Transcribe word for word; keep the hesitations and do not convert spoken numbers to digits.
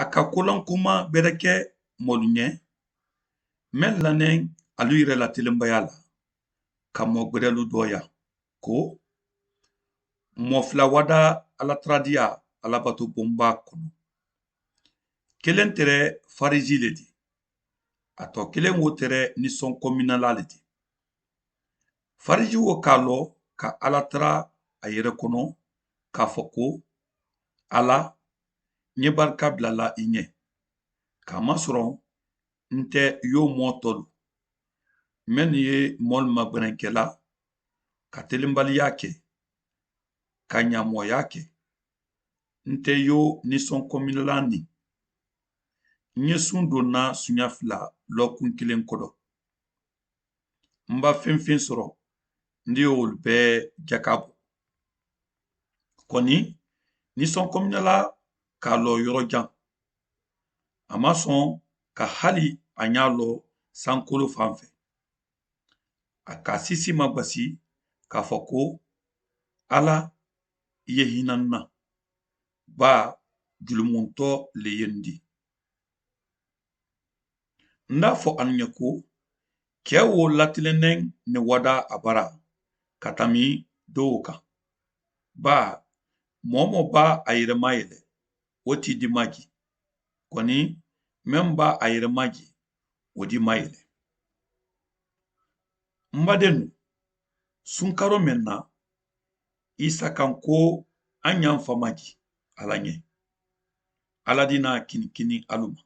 A ka kolankuma gbɛrɛkɛ moolu ɲɛ, mennu la neŋ alu yere la telembayaa la ka moo gbɛrɛlu dooyaa ko, moo fula wadaa alataradiyaa alabato bonbaa kono. Keleŋ tere farisi le ti, a too keleŋ wo tere nisonkominalaa le ti. Farisi wo ka a loo ka ala tara a yere kono ka a fo ko, ala, ǹ ye barika bula la i ɲe, kaamasoroŋ nte yoo moo tolu mennu ye moolu magbeneŋ ke la ka tilimbaliyaa ke, ka ɲaamooyaa ke. Nte yoo nisonkominalaa niŋ ǹ ye suŋ doo na suuɲa fula lookuŋ kiliŋ kodo. M̀ ba feŋ feŋ soro, ǹ de ye wolu bee jakaabo. Koni nisonkominalaa ka a loo yoro jaŋ, a maŋ soŋ ka hali a ñaa loo sankoolu faŋ fe. A ka a siisiima basi ka a fo ko, ala, i ye hina n na, baa, julumuntoo le ye n dii. Ǹ daa fo alu ñe ko, kee wo latile neŋ ni wadaa a bara ka tammi doo wo kaŋ. Baa, moo-wo-moo baa a yere maa ye le, wo ti dimaa jii. Koni meŋ baa a yere maa jii, wo dimaa ye le. M̀ ba dennu, sunkaroo meŋ na, isa kaŋ ko, a ñaŋ fa maa jii ala ñe, ala dinaa kini kini alu ma.